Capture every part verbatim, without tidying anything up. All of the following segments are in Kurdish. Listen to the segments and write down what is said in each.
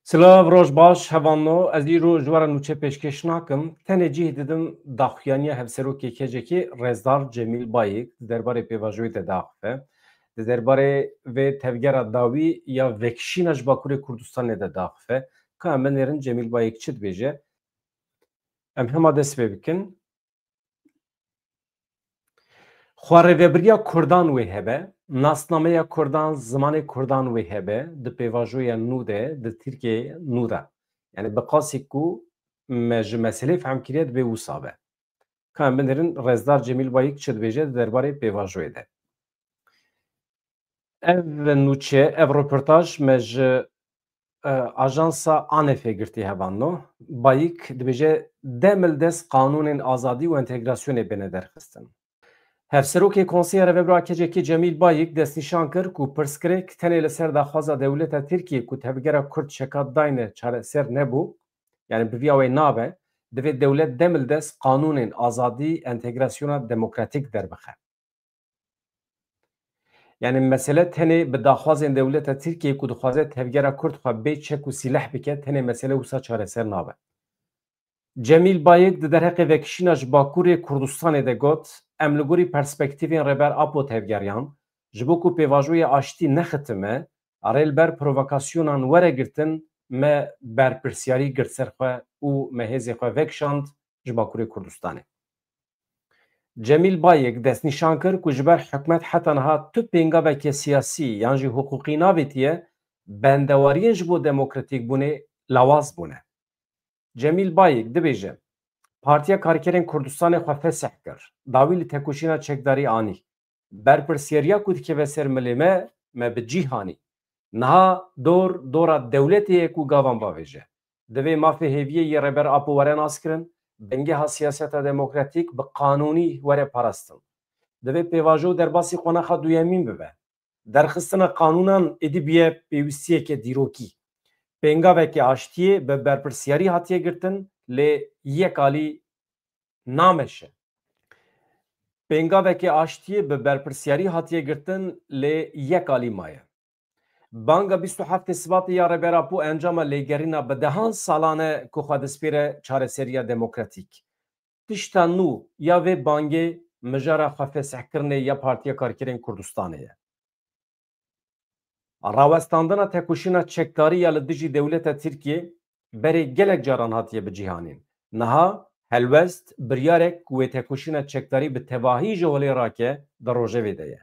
Silav, roj baş, hevalno. Ez îro ji we re nûçe pêşkêş nakim. Tenê cih didim daxuyaniya hevserokê K C K'ê Rezdar Cemîl Bayik di derbarê pêvajoyê de diaxife. Di derbarê vê tevgera dawî ya vekişîna ji Bakurê Kurdistanê de diaxife. Ka em binêrin Cemîl Bayik çi dibêje? Em hema dest pê bikin. Xwerêvebiriya Kurdan wê hebe, nasnameya Kurdan, zimanê Kurdan wê hebe, di pêvajoya nû de, di Tirkiyeyê nû de. Yani bi qasî ku me ji meselê fehm kiriye, dibê wisa be. Ka em binêrin Rezdar Cemîl Bayik çi dibêje di derbarê pêvajoyê de. Ev nûçe, ev roportaj me ji, e, ajansa ANF'ê girtî, hevalno. Bayik dibêje, dem li dest qanûnên azadî û entegrasyonê bêne derxistin. Hevserokê Konseya Rêvebir a K C K'ê Cemîl Bayik destnîşan kir ku pirsgirêk tenê li ser daxwaza dewleta Tirkiyê ku tevgera Kurd şekat dayne çareser nebû, yani bi vî awê nabe, divê dewlet dem li dest qanûnên azadî, entegrasyona demokratîk derbixe. Yani mesele tenê bi daxwazên dewleta Tirkiyê ku dixwaze tevgera Kurd xwe bê çek û sîleh bike, tenê mesele wisa çareser nabe. Cemîl Bayik di derheqê vekişîna ji Bakurê Kurdistanê de got, em li gorî perspektîfên Rêber Apo tevgeriyan, ji bo ku pêvajoya aştî nexitime, rê li ber provokasyonan were girtin, me berpirsiyarî girt ser xwe û me hêzê xwe vekişand ji Bakurê Kurdistanê. Cemîl Bayik destnîşan kir ku ji ber hikûmet heta niha tu pêngaveke siyasî yan jî hiqûqî navêtiye, bendewariyên ji bo demokratîkbûnê lawaz bûne. Cemîl Bayik dibêje, Partiya Karkerên Kurdistanê xwe fesih kir, dawî li tekoşîna çekdarî anî. Berpirsiyariya ku dikeve ser milê me, me bi cih anî. Niha dor, dora dewletê ye ku gavan bavêje. Divê mafê hêviyê yê Rêber Apo were naskirin, bingeha siyaseta demokratîk bi qanûnî were parastin. Divê pêvajo derbasî qonaxa duyemîn bibe. Derxistina qanûnan êdî bûye pêwîstiyeke dîrokî. Pêngaveke aştiyê bi berpirsiyarî hatiye girtin, lê yek alî nameşe. Pêngaveke aştiyê bi berpirsiyarî hatiye girtin, lê yek alî maye. Banga bîst û heftê Sibatê ya Rêber Apo encama lêgerîna bi dehan salan e ku xwe dispêre çareseriya demokratîk. Tişta nû ya vê bangê mijara xwefesihkirinê ya Partiya Karkerên Kurdistanê ye. Rawestandina tekoşîna çekdarî ya li dijî dewleta Tirkiyê berê gelek caran hatiye bicîhanîn. Niha helwest biryarek ku wê tekoşîna çekdarî bi tevahî ji holê rake di rojevê de ye.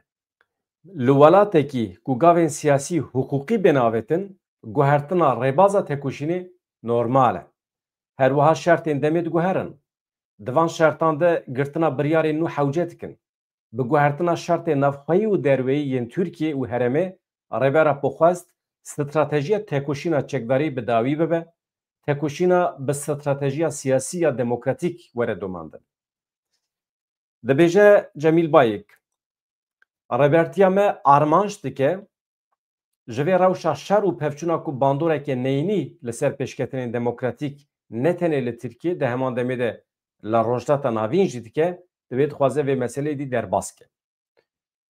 Li welatekî ku gavên siyasî hiqûqî bên avêtin, guhertina rêbaza tekoşînê normal e. Her wiha şertên demê diguherin. Di van şertan de girtina biryarên nû hewce dikin. Bi guhertina şertê navxweyî û derweyî yên Tirkiye û herêmê, Rêber Apo xwest stratejiya tekoşîna çekdarî bi dawî bibe, tekoşîna bi stratejiya siyasî ya demokratîk were domandin. Dibêje Cemîl Bayik, Rêbertiya me armanc dike ji vê rewşa şer û pevçûna ku bandoreke neyînî li ser pêşketinên demokratîk ne tenê li Tirkiyê, di heman demê de li Rojhilata Navîn jî dike, divê dixwaze vê meseleyê dî derbas ke.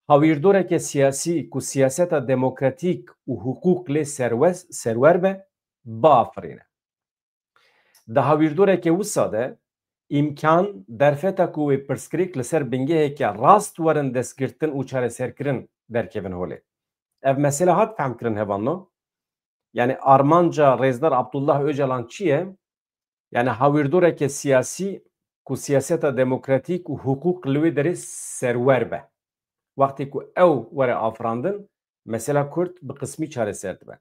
Hawîrdoreke siyasî ku siyaseta demokratîk û hiqûq lê serwes-, serwer be, biafirîne. Di hawîrdoreke wisa de îmkan, derfeta ku wê pirsgirêk li ser bingeheke rast werin destgirtin û çareserkirin derkevin holê. Ev mesele hat fehmkirin hevalno? Yani armanca Rêzdar Abdullah Ocalan çi ye? Yani hawîrdoreke siyasî ku siyaseta demokratîk û hiqûq li wê derê serwer be. Wextê ku ew were afirandin, mesela Kurd bi qismî çareser dibe.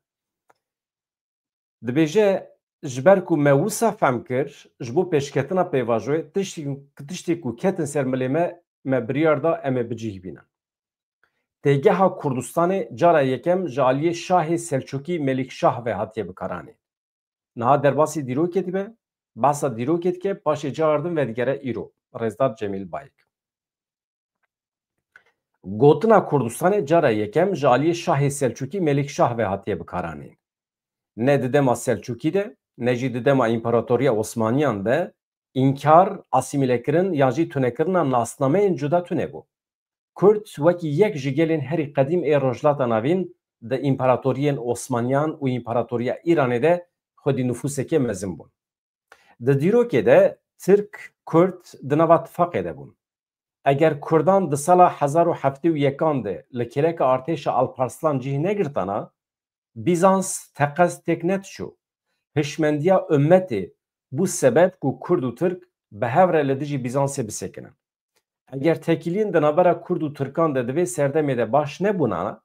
Dibêje, ji ber ku me wisa fehm kir, ji bo pêşketina pêvajoyê tiştî, tiştê ku ketin ser milê me, me biryar da em ê bi cih bînin. Têgeha Kurdistanê cara yekem ji aliyê Şahê Selçukî Melikşah ve hatiye bikaranîn. Niha derbasî dîrokê dibe, behsa dîrokê dike, paşê cara din vedigere îro. Rêzdar Cemîl Bayik. Gotina Kurdistanê cara yekem ji aliyê Şahê Selçukî Melikşah ve hatiye bikaranîn. Ne di dema Selçukî de, ne jî di dema Împaratoriya Osmaniyan de înkar, asîmîlekirin yan jî tunekirina nasnameyên cuda tune bû. Kurd wekî yek ji gelên herî qedîm ê Rojhilata Navîn di împaratoriyên Osmaniyan û Împaratoriya Îranê de xwedî nufûsekê mezin bûn. Di dîrokê de Tirk, Kurd di nava tifaqê de bûn. Eger Kurdan di sala hezar û heftê û yekan de li kêleka artêşa Alparslan cih negirtana, Bîzans teqez têk nediçû. Hişmendiya ummetê bû sebeb ku Kurd û Tirk bi hev re li dijî Bîzansê bisekinin. Eger tekîliyên di navbera Kurd û Tirkan de di vê serdemê de baş nebûnana,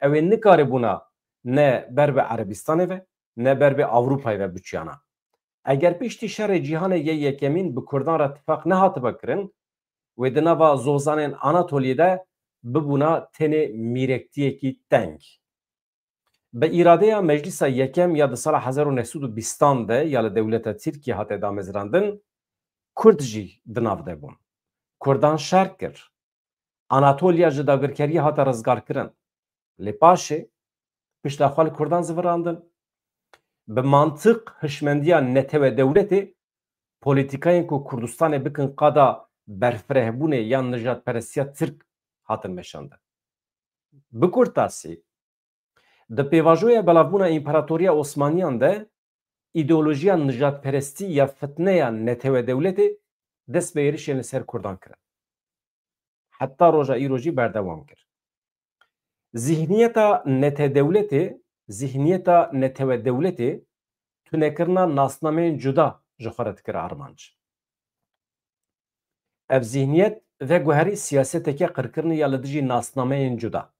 ew ê nikaribûna ne ber bi Erebistanê ve, ne ber bi Ewropayê ve biçiyana. Eger piştî şerê cîhanê yê yekemîn bi Kurdan re tifaq nehatibe kirin, wê di nava zozanên Anatoliyê de bibûna tenê mîrektiyekî teng. Bi îradeya Meclisa Yekem ya di sala hezar û neh sed û bîstan de ya li dewleta Tirkiyê hate damezrandin, Kurd jî di nav de bûn. Kurdan şer kir. Anatoliya ji dagirkeriyê hate rizgarkirin. Lê paşê pişta xwe li Kurdan zivirandin. Bi mantiq hişmendiya netewe dewletê polîtîkayên ku Kurdistanê bikin qada berfirehbûnê yan nijadperestiya Tirk hatin meşandin. Bi kurtasî, di pêvajoya belavbûna Împaratoriya Osmaniyan de îdeolojiya nijadperestî ya fitneya netewe dewletê dest bi êrişên li ser Kurdan kirin. Heta roja îro jî berdewam kir. Zihniyeta nete dewletê, zihniyeta netewe dewletê tunekirina nasnameyên cuda ji xwe re dikir armanc. Ev zihniyet veguherî siyaseteke qirkirinê ya li dijî nasnameyên cuda.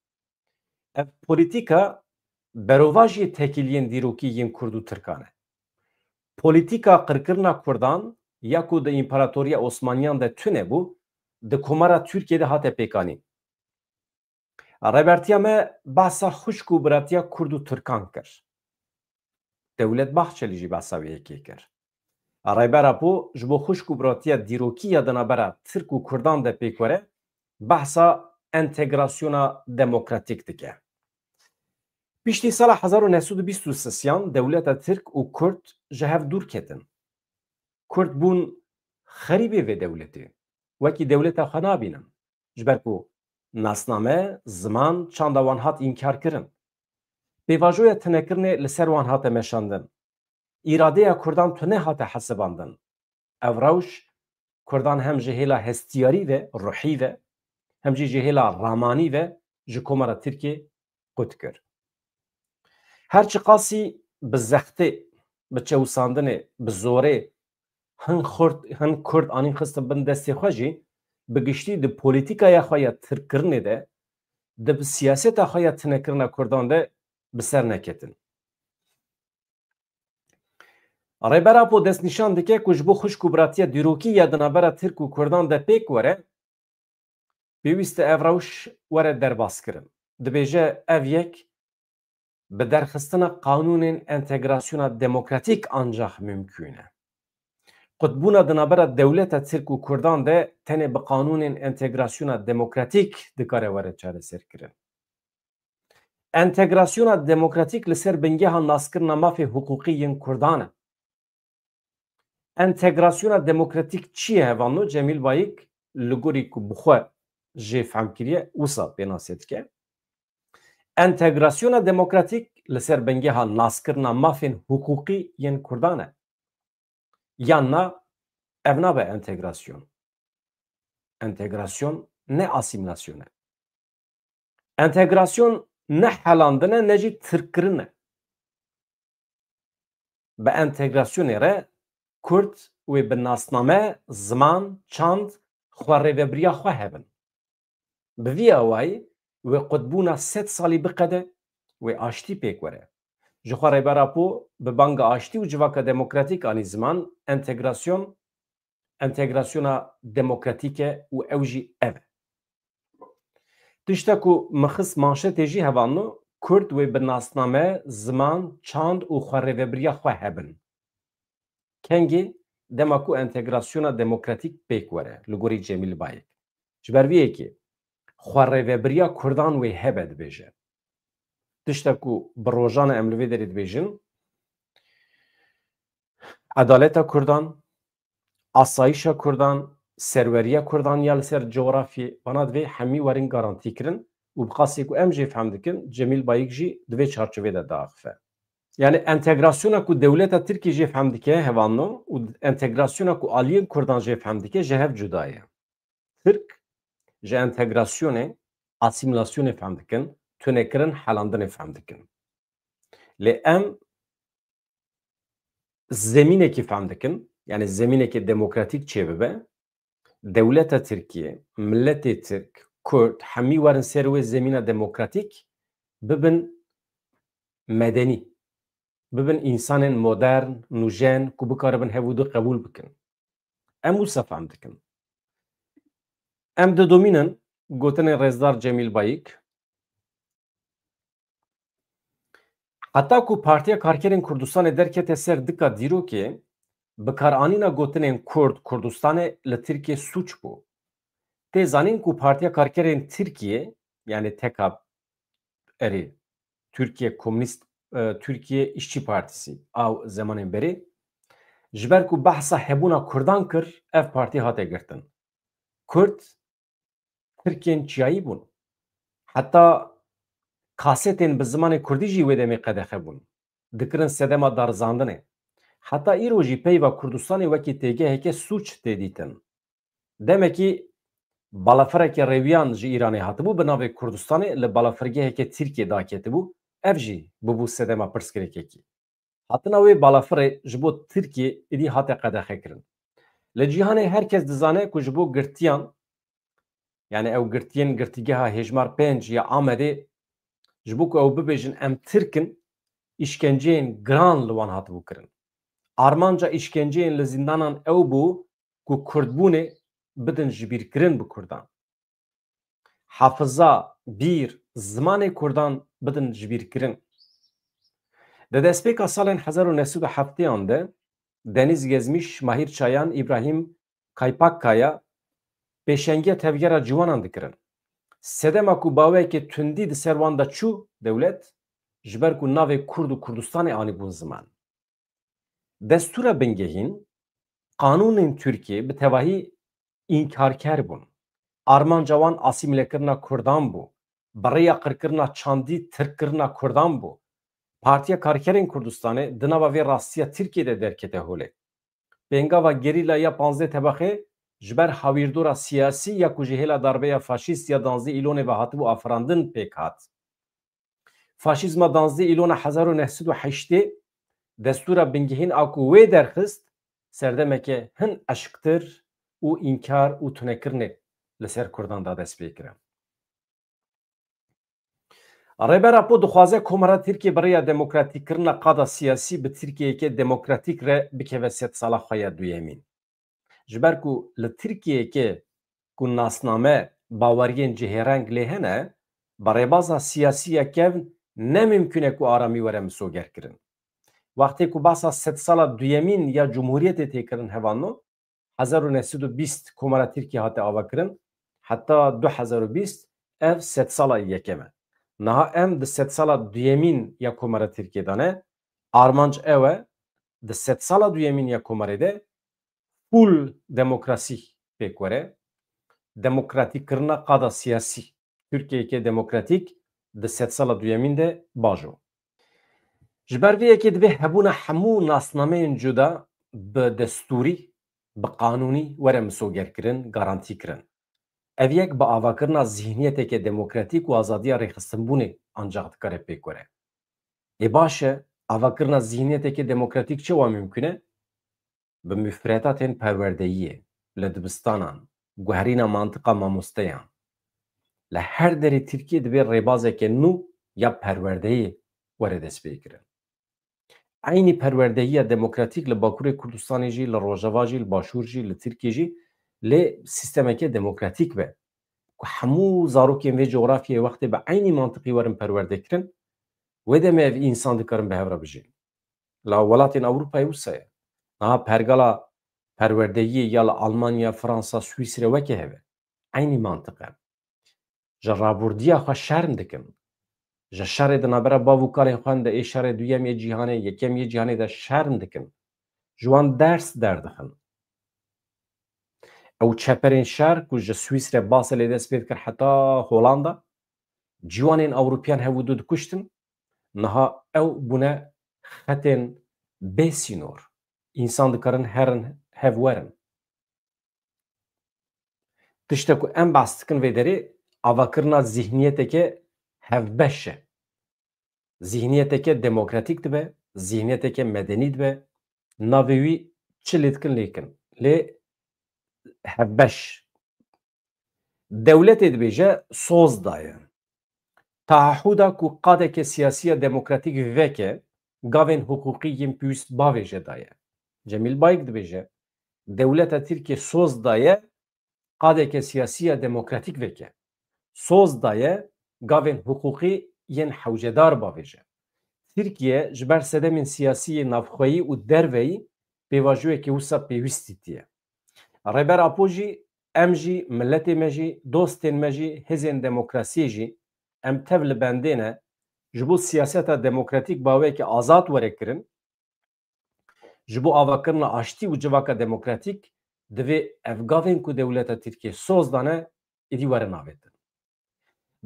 Ev polîtîka berovajiyê tekîliyên dîrokî yên Kurd û Tirkan e. Polîtîka qirkirina Kurdan ya ku di Împaratoriya Osmaniyan de tune bû, di Komara Tirkiyê de hate pêkanîn. Rêbertiya me behsa xwişk û biratiya Kurd û Tirkan kir. Dewlet Bahçelî jî behsa wê yekê kir. Rêber Apo ji bo xwişk û biratiya dîrokî ya di navbera Tirk û Kurdan de pêk were, behsa entegrasyona demokratîk dike. Piştî sala hezar û neh sed û bîst û sisiyan dewleta Tirk û Kurd ji hev dûr ketin. Kurd bûn xerîbê vê dewletê. Wekî dewleta xwe nabînin. Ji ber ku nasname, ziman, çanda wan hat înkar kirin. Pêvajoya tunekirinê li ser wan hate meşandin. Îradeya Kurdan tune hate hesibandin. Ev rewş Kurdan hem ji hêla hestiyarî ve, ruhî ve, hem jî ji hêla ramanî ve ji Komara Tirkiyê qut kir. Her çiqasî bi zextê, bi çewisandinê, bi zorê hin xurt, hin Kurd anîn xistin bin destê xwe jî, bi giştî di polîtîkaya xwe ya tirkkirinê de, di bi siyaseta xwe ya tinekirina Kurdan de bi ser neketin. Rêber Apo destnîşan dike ku ji bo xwişk û biratiya dîrokî ya di navbera Tirk û Kurdan de pêk were, pêwîst e ev rewş were derbazkirin. Dibêje ev yek bi derxistina qanûnên entegrasyona demokratîk ancax mimkûn e. Qutbûna di navbera dewleta Tirk û Kurdan de tenê bi qanûnên entegrasyona demokratîk dikare were çareserkirin. Entegrasyona demokratîk li ser bingeha naskirina mafê hiqûqî yên Kurdan e. Entegrasyona demokratîk çi ye hevalno? Cemîl Bayik li gorî ku bi xwe jê fehm kiriye, wisa pênasê dike. Entegrasyona demokratîk li ser bingeha naskirina mafên hiqûqî yên Kurdan e. Yan na, ev nabe entegrasyon. Entegrasyon ne asîmîlasyon e. Entegrasyon ne helandin e, ne jî tirkkirin e. Bi entegrasyonê re Kurd wê bi nasname, ziman, çand, xwerêvebiriya xwe hebin. Bi vî awayî wê qutbûna sed salî biqede, wê aştî pêk were. Ji xwe Rêber Apo bi banga aştî û civaka demokratîk anî ziman, entegrasyon, entegrasyona demokratîk e û ew jî ev e. Tişta ku min xist manşetê jî hevalno, Kurd wê bi nasname, ziman, çand û xwerêvebiriya xwe hebin. Kengê dema ku entegrasyona demokratîk pêk were, li gorî Cemîl Bayik. Ji ber vê yekê, xwerêvebiriya Kurdan wê hebe dibêje. Tişta ku bi rojane em li vê derê dibêjin, edaleta Kurdan, asayişa Kurdan, serweriya Kurdan ya li ser cografyê, vana divê hemî werin garantî kirin û bi qasê ku em jê fehm dikin, Cemîl Bayik jî di vê çarçovê de diaxife. Yani entegrasyona ku dewleta Tirkî jê fehm dike hevalno û entegrasyona ku aliyên Kurdan jê fehm dike ji hev cuda ye. Tirk ji entegrasyonê, asîmîlasyonê fehm dikin, tunekirin, helandinê fehm dikin. Lê em zemînekî fehm dikin, yani zemînekê demokratîk çêbibe, dewleta Tirkiye, miletê Tirk, Kurd, hemî werin ser wê zemîna demokratîk bibin medenî, bibin însanên modern, nûjen ku bikaribin hev û du qebûl bikin. Em wisa fehm dikin. Em didomînin gotinên Rêzdar Cemîl Bayik. Heta ku Partiya Karkerên Kurdistanê derkete ser dika dîrokê, bikaranîna gotinên Kurd, Kurdistanê li Tirkiye sûc bû. Tê zanîn ku Partiya Karkerên Tirkiye, yani T K P, erê, Türkiye Komünist, e, Türkiye İşçi Partisi, a zemanên berê, ji ber ku behsa hebûna Kurdan kir, ev partî hate girtin. Kurd Tirkên çiyayî bûn. Heta kasetên bi zimanê Kurdî jî wê demê qedexe bûn. Dikirin sedema darizandinê. Heta îro jî peyva Kurdistanê wekî têgeheke sûc tê dîtin. Demekî balafireke rêwiyan ji Îranê hatibû, bi navê Kurdistanê li balafirgeheke Tirkiyê daketibû. Ev jî bibû sedema pirsgirêkekî. Hatina wê balafirê ji bo Tirkiyê êdî hate qedexekirin. Li cîhanê her kes dizane ku ji bo girtiyan, yani ew girtiyên girtîgeha hêjmar pênc ya Amedê, ji bo ku ew bibêjin em Tirk in, îşkenceyên giran li wan hatibû kirin. Armanca îşkenceyên li zîndanan ew bû ku Kurdbûnê bidin jibîrkirin bi Kurdan. Hafiza, bîr, zimanê Kurdan bidin jibîrkirin. Di destpêka salên hezar û neh sed û hefteyan de Deniz Gezmiş, Mahir Çayan, Îbrahîm Kaypakkaya pêşengiya tevgera ciwanan dikirin. Sedema ku baweyeke tundî di ser wan de çû dewlet, ji ber ku navê Kurd û Kurdistanê anîbûn ziman. Destûra bingehîn, qanûnên Tirkiyê bi tevahî înkarker bûn. Armanca wan asîmîlekirina Kurdan bû. Bi rêya qirkirina çandî tirkkirina Kurdan bû. Partiya Karkerên Kurdistanê di nava vê rastiya Tirkiyê de derkete holê. Pêngava gerîla ya panzdeh tebexê ji ber hawîrdora siyasî ya ku ji hêla darbeya faşîst ya danzdeh Îlonê ve hatibû afirandin pêk hat. Faşîzma danzdeh Îlona hezar û neh sed û heştê destûra bingehîn a ku wê derxist, serdemeke hin eşktir û înkar û tunekirinê li ser Kurdan da dest pê kirin. Rêber Apo dixwaze Komara Tirkiyê bi rêya demokratîkkirina qada siyasî bi Tirkiyeyeke demokratîk re bikeve sedsala xwe ya duyemîn. Ji ber ku li Tirkiyeyeke ku nasname, baweriyên cihêreng lê hene, bi rêbaza siyasî ya kevn ne mimkûn e ku aramî were misogerkirin. Wextê ku behsa sedsala duyemîn ya Cumhuriyetê tê kirin hevalno, hezar û neh sed û bîst Komara Tirkiyê hate avakirin, heta du hezar û bîst ev sedsala yekem e. Niha em di sedsala duyemîn ya Komara Tirkiyê de ne. Armanc ew e, di sedsala duyemîn ya Komarê de fûl demokrasî pêk were. Demokratîkkirina qada siyasî. Tirkiyeyeke demokratîk di sedsala duyemîn de bajo. Ji ber vê yekê divê hebûna hemû nasnameyên cuda bi destûrî, bi qanûnî were misogerkirin, garantî kirin. Ev yek bi avakirina zihniyeteke demokratîk û azadiya rêxistinbûnê ancax dikare pêk were. Ê baş e, avakirina zihniyeteke demokratîk çawa mimkûn e? Bi mufredatên perwerdeyiyê li dibistanan, guherîna mantiqa mamosteyan. Li her derê Tirkiyê divê rêbazeke nû ya perwerdeyê were destpêkirin. Eynî perwerdehiya demokratîk li Bakurê Kurdistanê jî, li Rojava jî, li Başûr jî, li Tirkiyê jî lê sîstemeke demokratîk be. Ku hemû zarokên vê cografyayê wextê bi eynî mantiqî werin perwerde kirin, wê demê ev însan dikarin bi hev re bijîn. La welatên Ewropayê wisa ye. Niha pergala perwerdehiyê ya li Almanya, Fransa, Swîsre weke hev e. Eynî mantiq e. Ji rabordiya xwe şerm dikin. Ji şerê di navbera bav û kalên xwe de ê şerê duyem yê cîhanê, yekem yê cîhanê de şerm dikin. Ji wan ders derdixin. Ew çeperên şer ku ji Swîsre base lê dest pê dikir heta Holanda, ciwanên Ewropiyan hev û du dikuştin, niha ew bûne xetên bê sînor. Însan dikarin herin hev werin. Tiştek ku em behs dikin vê derê, avakirina zihniyeteke hevbeş e. Zihniyeteke demokratîk dibe, zihniyeteke medenî dibe, navê wî çi lê dikin lê kin. Lê hevbeş. Dewletê dibêje soz daye. Taahûda ku qadeke siyasî ya demokratîk veke, gavên hiqûqî yên pêwîst bavêje daye. Cemîl Bayik dibêje, dewleta Tirkiyê soz daye, qadeke siyasî ya demokratîk veke. Soz daye, gavên hiqûqî yên hewcedar bavêje. Tirkiye ji ber sedemên siyasî yê navxweyî û derveyî pêvajoyeke wisa pêwîst dîtiye. Rêber Apo jî, em jî, miletê me jî, dostên me jî, hêzên demokrasiyê jî, em tev li bendê ne, ji bo siyaseta demokratîk bi awayeke azad were kirin, ji bo avakirina aştî û civaka demokratîk, divê ev gavên ku dewleta Tirkiyê soz dane, êdî werin avêtin.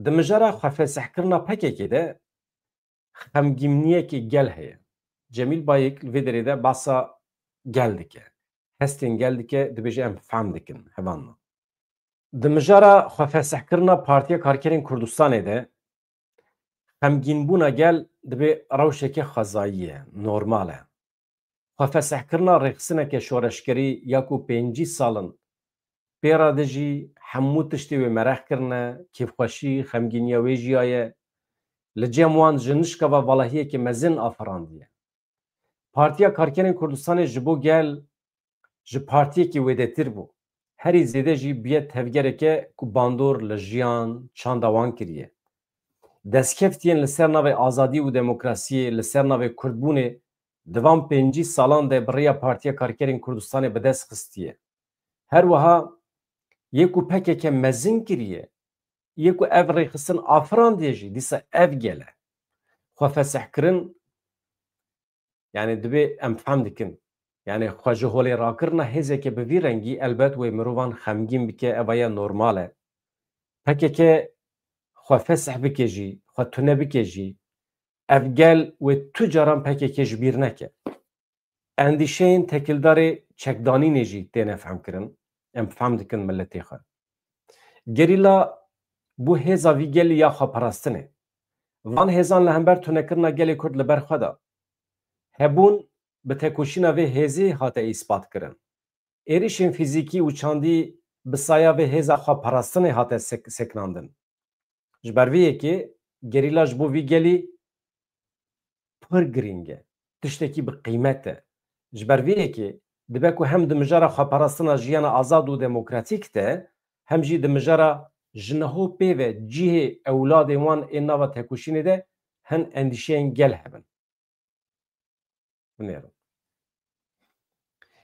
Di mijara xwefesihkirina P K K de xemgîniyekê gel heye. Cemîl Bayik li vê derê de behsa gel dike. Hestên gel dike, dibêje em fehm dikin, hevalno. Di mijara xwefesihkirina Partiya Karkerên Kurdistanê de xemgînbûna gel dibê rewşeke xwezayî ye, normal e. Xwefesihkirina rêxistineke şoreşgerî ya ku pêncî sal in pê re dijî, hemû tiştê wê merex kirine, kêfxweşî, xemgîniya wê jiyaye. Li cem wan ji nişka ve valahiyeke mezin afirandiye. Partiya Karkerên Kurdistanê ji bo gel ji partiyekî wêdetir bû. Herî zêde jî bûye tevgereke ku bandor li jiyan, çanda wan kiriye. Destkeftiyên li ser navê azadî û demokrasiyê, li ser navê kurdbûnê di van pêncî salan de bi rêya Partiya Karkerên Kurdistanê bi dest xistiye. Her wiha yê ku P K K mezin kiriye, yê ku ev rêxistin afirandiye jî dîsa ev gel e. Xwefesihkirin, yani dibê em fehm dikin. Yani xwe ji holê rakirina hêzeke bi vî rengî elbet wê mirovan xemgîn bike, eva ya normal e. P K K xwe fesih bike jî, xwe tune bike jî, ev gel wê tu caran P K K ji bîr neke. Endîşeyên tekildarê çekdanînê jî têne fehmkirin. Em fehm dikin miletê xwe. Gerîla bû hêza vî gelî ya xweparastinê. Van hêzan li hember tunekirina gelê Kurd li ber xwe de hebûn bi tekoşîna vê hêzê hate îspat kirin. Êrişên fîzîkî û çandî bi saya vê hêza xweparastinê hate sek-, sekinandin. Ji ber vê yekê gerîla ji bo vî gelî pir girîng e. Tiştekî bi qîmet e. Ji ber vê yekê dibe ku hem di mijara xweparastina jiyana azad û demokratîk de, hem jî di mijara ji niho pê ve cihê ewladên wan ê nava tekoşînê de hin endîşeyên gel hebin. Binêrin.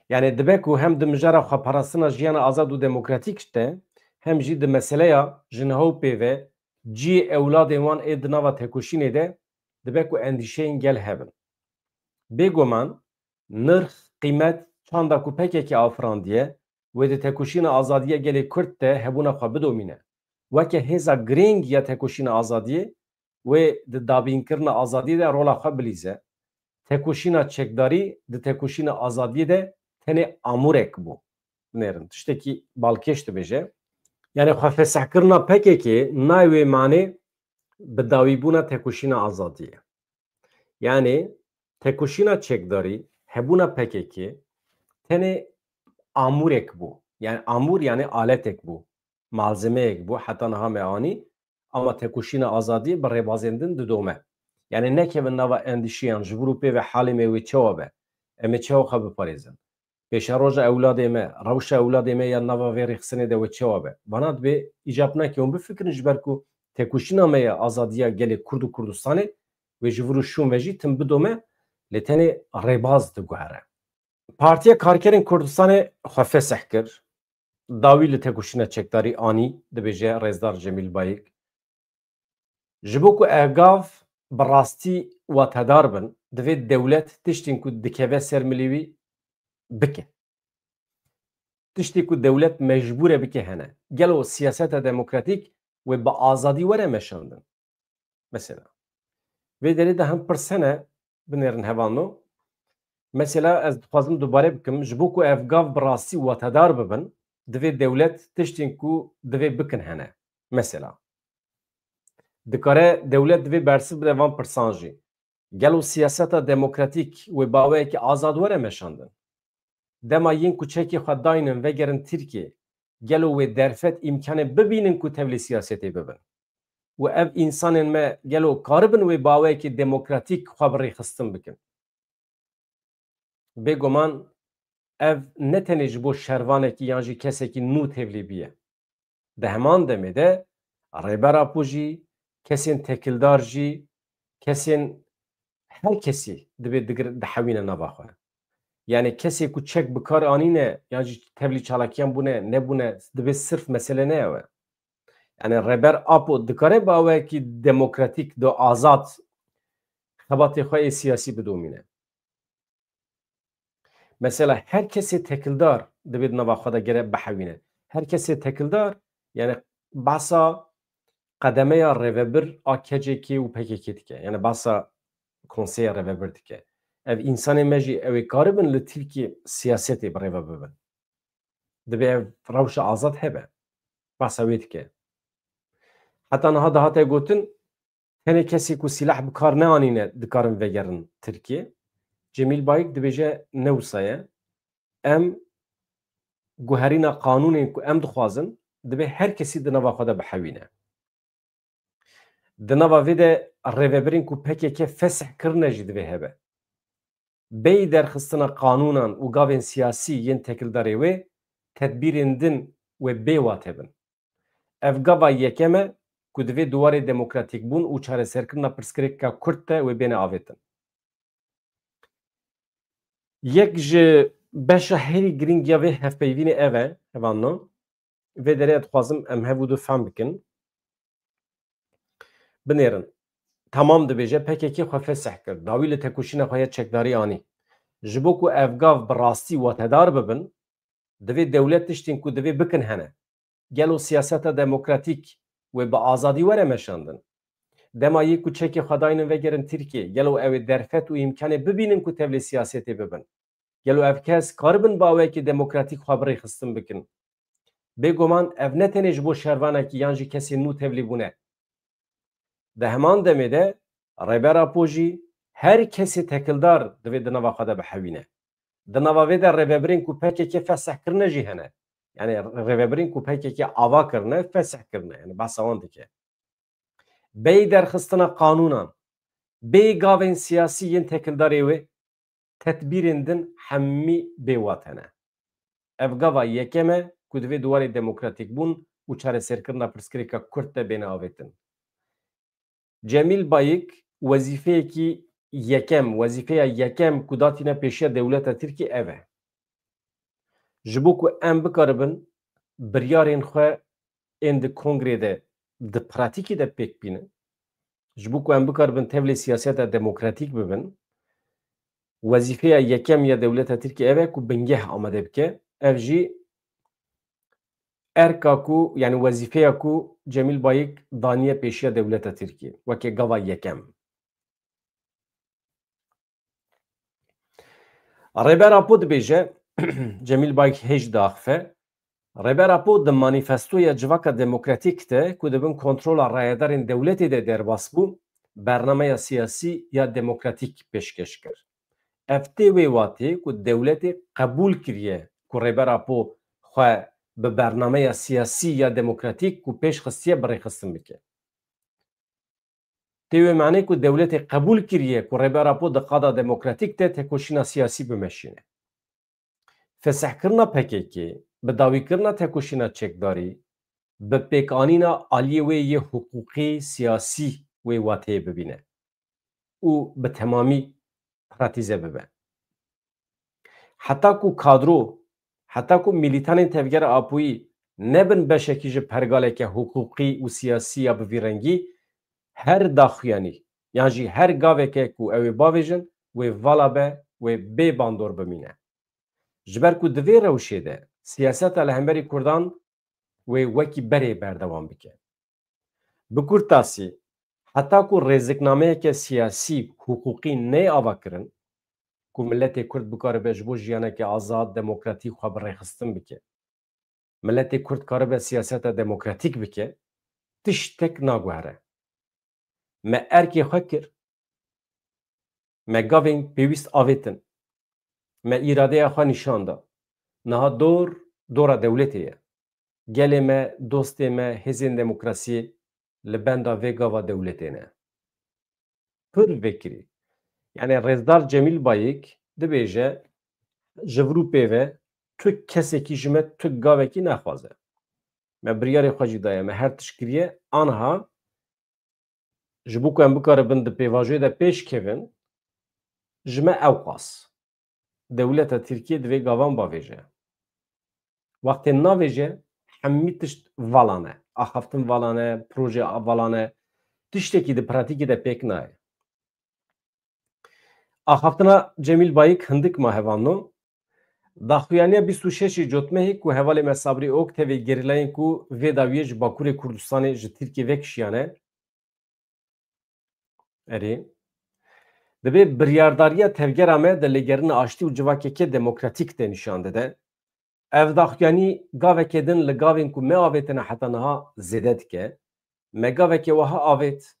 Yani dibe ku hem di mijara xweparastina jiyana azad û demokratîk de, hem jî di meseleya ji niho pê ve cihê ewladên wan ê di nava tekoşînê de dibe ku endîşeyên gel hebin. Bêguman nirx, qîmet, çanda ku P K K afirandiye, wê di tekoşîna azadiya gelê Kurd de hebûna xwe bidomîne. Weke hêza girîng ya tekoşîna azadiyê, wê di dabînkirina azadiyê de rola xwe bilîze. Tekoşîna çekdarî di tekoşîna azadiyê de tenê amûrek bû. Binêrin, tiştekî balkêş dibêje. Yani xwefesihkirina P K K nayê wê manê bi dawîbûna tekoşîna azadiyê. Yani tekoşîna çekdarî, hebûna P K K tenê amûrek bû. Yani amûr yani aletek bû, malzemeyek bû, heta niha me anî, ama tekoşîna azadiyê bi rêbazên din didome. Yani nekevin nava endîşiyan ji vir û pê ve halê me wê çawa be, em ê çawa xwe biparêzin. Pêşeroja ewladê me, rewşa ewladê me ya nava vê rêxistinê de wê çawa be? Vana dibê îcab nake hûn bifikirin, ji ber ku tekoşîna me ya azadiya gelê Kurd û Kurdistanê wê ji vir û şûn ve jî tim bidome, lê tenê rêbaz diguhere. Partiya Karkerên Kurdistanê xwe fesih kir, dawî li tekoşîna çekdarî anî, dibêje rêzdar Cemîl Bayik. Ji bo ku ev gav bi rastî watedar bin, divê dewlet tiştên ku dikeve ser milê wî bike. Tiştê ku dewlet mecbûr e bike hene. Gelo siyaseta demokratîk wê bi azadî were meşandin? Mesela, vê derê de him pirs hene, Binêrin hevalno. Mesela ez dixwazim dubare bikim, ji bo ku ev gav bi rastî watedar bibin, divê dewlet tiştên ku divê bikin hene. Mesela, dikare dewlet divê bersiv bide van pirsan jî. Gelo siyaseta demokratîk wê bi awayekî azad were meşandin? Dema yên ku çekê xwe daynin vegerin Tirkiyê, gelo wê derfet îmkanê bibînin ku tevlî siyasetê bibin? Û ev însanên me gelo karibin wê bi awayekî demokratîk xwe bi rêxistin bikin? Bêguman ev ne tenê ji bo şervanekî yan jî kesekî nû tevlî bûye. Di heman demê de Rêber Apo jî, kesên tekildar jî, kesên, her kesî divê digir-, dihewîne nava xwe. Yani kesê ku çek bi kar anîne yan jî tevlî çalakiyan bûne, nebûne, divê sirf mesele ne ew e. Yani Rêber Apo dikare bi awayekî demokratîk do azad xebatê xwe ê siyasî bidomîne. Mesela her kesê tekildar divê di nava xwe de gere bihewîne. Her kesê tekildar, yani behsa qedemeya rêvebir a K C K û P K K dike. Yani behsa konseya rêvebir dike. Ev însanê me jî ew ê karibin li Tirkiyê siyasetê bi rêve bibin. Divê ev rewşa azad hebe. Behsa wê dike. Heta niha dihate gotin, tenê kesê ku sîlah bi kar neanîne dikarin vegerin Tirkiyê. Cemîl Bayik dibêje ne wisa ye. Em guherîna qanûnên ku em dixwazin, divê her kesî di nava xwe de bihewîne. Di nava vê de rêvebirên ku P K K fesih kirine jî divê hebe. Bêyî derxistina qanûnan û gavên siyasî yên tekildarê wê, tedbîrên din wê bê wate bin. Ev gava yekem e ku divê di warê demokratîkbûn û çareserkirina pirsgirêka Kurd de wê bêne avêtin. Yek ji beşa herî girîng ya vê hevpeyvînê ev e, hevalno. Vê derê ez dixwazim em hev û du fehm bikin. Binêrin. Temam dibêje, P K K xwe fesih kir. Dawî li tekoşîna xwe ya çekdarî anî. Ji bo ku ev gav bi rastî watedar bibin, divê dewlet tiştên ku divê bikin hene. Gelo siyaseta demokratîk wê bi azadî were meşandin? Dema yê ku çekê xwe daynin vegerin Tirkiyê, gelo ew ê derfet û îmkanê bibînin ku tevlê siyasetê bibin? Gelo ev kes karibin bi awayekî demokratîk xwe bi rêxistin bikin? Bêguman ev ne tenê ji bo şervanekî yan jî kesên nû tevlî bûne. Di heman demê de Rêber Apo jî, her kesê tekildar divê di nava xwe de bihewîne. Di nava vê de rêvebirên ku P K K fesih kirine jî hene. Yani rêvebirên ku P K K ava kirine, fesih kirine. Yani behsa wan dike. Bêyî derxistina qanûnan, bêyî gavên siyasî yên tekildarê wê, tedbîrên din hemî bêwate ne. Ev gava yekem e ku divê di warê demokratîkbûn û çareserkirina pirsgirêka Kurd de bêne avêtin. Cemîl Bayik wezîfeyekî yekem, wezîfeya yekem ku datîne pêşiya dewleta Tirkî ev e. Ji bo ku em bikaribin biryarên xwe ên di kongrê de di pratîkê de pêk bînin, ji bo ku em bikaribin tevlê siyaseta demokratîk bibin, wezîfeya yekem ya dewleta Tirkiyê ev e ku bingeh amade bike. Ev jî erka ku, yani wezîfeya ku Cemîl Bayik daniye pêşiya dewleta Tirkiyê weke gava yekem. Rêber Apo dibêje, Cemîl Bayik hêj diaxife, Rêber Apo di manîfestoya Civaka Demokratîk de ku di bin kontrola rayedarên dewletê de derbas bû, bernameya siyasî ya demokratîk pêşkêş kir. Ev tê wê watê ku dewletê qebûl kiriye ku Rêber Apo xwe bi bernameya siyasî ya demokratîk ku pêş xistiye bi rêxistin bike. Tê wê manê ku dewletê qebûl kiriye ku Rêber Apo di qada demokratîk de tekoşîna siyasî bimeşîne. Fesihkirina P K K, bi dawîkirina tekoşîna çekdarî, bi pêkanîna aliyê wê yê hiqûqî, siyasî wê wateyê bibîne û bi temamî pratîze bibe. Heta ku kadro, heta ku milîtanên Tevgera Apoyî nebin beşekî ji pergaleke hiqûqî û siyasî ya bi vî rengî, her daxuyanî yan jî her gaveke ku ew ê bavêjin, wê vala be, wê bê bandor bimîne. Ji ber ku di vê rewşê de siyaseta li hemberî Kurdan wê wekî berê berdewam bike. Bi kurtasî, Heta ku rêziknameyeke siyasî, hiqûqî neyê avakirin, ku miletê Kurd bikaribe ji bo jiyaneke azad, demokratîk xwe bi rêxistin bike, miletê Kurd karibe siyaseta demokratîk bike, tiştek naguhere. Me erkê xwe kir, me gavên pêwîst avêtin, me îradeya xwe nîşan da. Niha dor, dora dewletê ye. Gelê me, dostê me, hêzên demokrasiyê li benda vê gava dewletê ne. Pir vekirî. Yani Rêzdar Cemîl Bayik dibêje, ji vir û pê ve tu kesekî ji me tu gavekî nexwaze. Me biryarê xwe jî daye, me her tişt kiriye, anha ji bo ku em bikaribin di pêvajoyê de pêş kevin, ji me ewqas. Dewleta Tirkiyê divê gavan bavêje. Wextê navêje, hemî tişt vala ne. Axaftin vala ne, proje vala ne. Tiştekî di pratîkê de pêk nayê. Axaftina Cemîl Bayik hindik ma hevalno. Daxuyaniya bîst û şeşê Cotmehê ku hevalê me Sabrî Ok tevî gerîlayên ku vê dawiyê ji Bakurê Kurdistanê ji Tirkiyê vekişiyane, Erê. Dibê biryardariya tevgera me di lêgerina aştî û civakeke demokratîk de nîşan dide. Ev daxuyanî gaveke din li gavên ku me avêtine heta niha zêde dike. Me gaveke wiha avêt.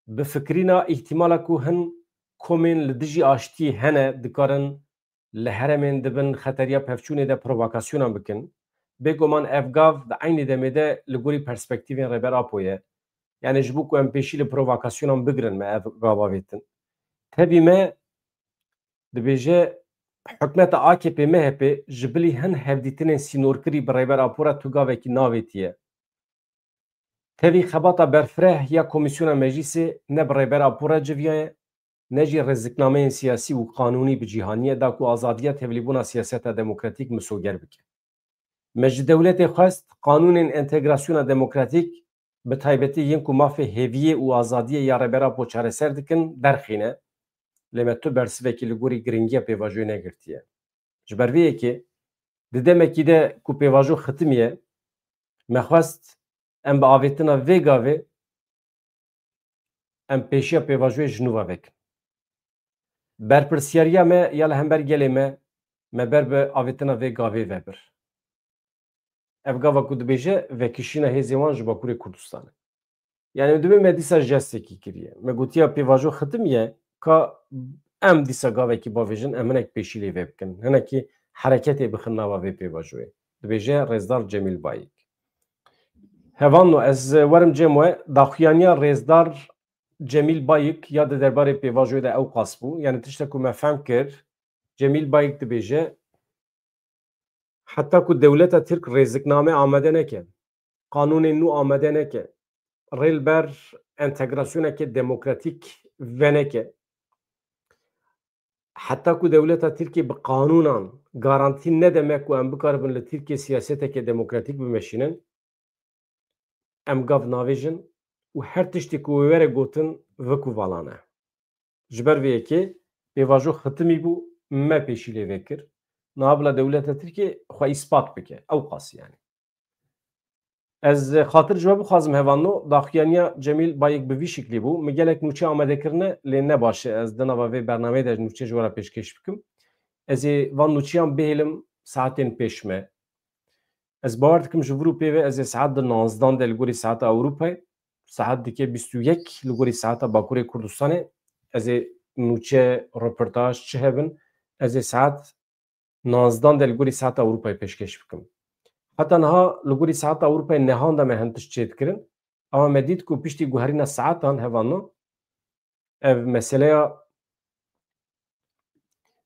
Bi fikirîna îhtîmala ku hin komên li dijî aştiyê hene dikarin li herêmên di bin xeteriya pevçûnê de provokasyonan bikin. Bêguman ev gav di eynî demê de li gorî perspektîvên Rêber Apo ye. Yani ji bo ku em pêşî li provokasyonan bigirin me ev gav avêtin. Tevî me dibêje hikûmeta A K P M H P ji bilî hin hevdîtinên sînorkirî bi Rêber Apo re tu gavekî navêtiye. Tevî xebata berfireh ya Komîsyona Meclîsê ne bi Rêber Apo re civiyaye, ne jî rêziknameyên siyasî û qanûnî bi cîhaniyê da ku azadiya tevlîbûna siyaseta demokratîk misoger bike. Me ji dewletê xwest qanûnên entegrasyona demokratîk, bi taybetî yên ku mafê hêviyê û azadiyê ya Rêber Apo çareser dikin, derxîne. Lê me tu bersivekî li gorî giringiya pêvajoyê negirtiye. Ji ber vê yekê di demekî de ku pêvajo xitimiye, me xwest em bi avêtina vê gavê em pêşiya pêvajoyê ji nû ve vekin. Berpirsiyariya me ya li hember gelê me, me ber bi avêtina vê gavê ve bir. Ev gava ku dibêje vekişîna hêzên wan ji Bakurê Kurdistanê. Yani dibê me dîsa jestekî kiriye. Me gotiya pêvajo xitimiye, ka em dîsa gavekî bavêjin, em hinek pêşî lê vê bikin. Hinekî hereketê bixin nava vê pêvajoyê. Dibêje Rêzdar Cemîl Bayik. Hevalno, ez werim cem we, daxuyaniya Rêzdar Cemîl Bayik ya di derbarê pêvajoyê de ewqas bû. Yani tiştek ku me fehm kir, Cemîl Bayik dibêje, heta ku dewleta Tirk rêzikname amade neke, qanûnên nû amade neke, rê li ber entegrasyoneke demokratîk veneke, heta ku dewleta Tirkiyê bi qanûnan garantî nede me ku em bikaribin li Tirkiyê siyaseteke demokratîk bimeşînin, em gav navêjin û her tiştê ku wê were gotin, vik û vala ne. Ji ber vê yekê pêvajo xitimî bû, me pêşî lê vekir. Niha bila dewleta Tirkiyê xwe îspat bike. Ewqas yani. Ez xatir ji we bixwazim hevalno, daxuyaniya Cemîl Bayik bi vî şiklî bû. Min gelek nûçe amade kirine, lê ne baş e ez di nava vê bernameyê de nûçe ji we re pêşkêş bikim. Ez ê van nûçeyan bihêlim saetên pêş me. Ez bawer dikim ji vir û pê ve ez ê saet di nozdan de li gorî saeta Ewropayê, saet dike bîst û yek li gorî saeta Bakurê Kurdistanê, ez ê nûçe, reportaj çi hebin, ez ê saet nozdan de li gorî saeta Ewropayê pêşkêş bikim. Heta niha li gorî saeta Ewropayê nehan de me hin tişt çêdikirin. Ama me dît ku piştî guherîna saetan hevalno, ev meseleya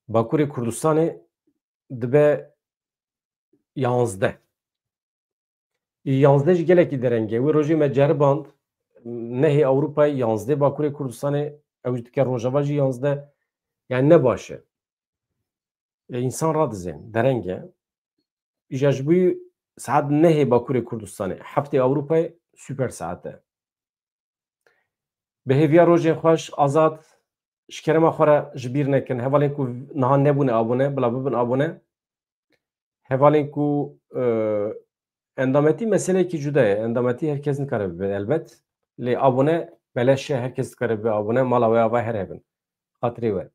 Bakurê Kurdistanê dibe yanzdeh. Yanzdeh jî gelekî dereng e. Wê rojê me ceriband, nehê Ewropayê, yanzdeh Bakurê Kurdistanê, ew jî dike Rojava jî yanzdeh. Yani ne baş e. E, însan radizên, dereng e. Îja ji bo saet nehê Bakurê Kurdistanê, heftê Ewropayê, super saet e. Bi hêviya rojên xweş, azad, ji kerema xwe re ji bîr nekin. Hevalên ku niha nebûne abone, bila bibin abone. Hevalên ku, e, endametî meseleyekî cuda ye. Endametî her kes nikare bibe elbet. Lê abone beleş e, her kes dikare bibe abone, mala we ava her hebin. Xatirê we.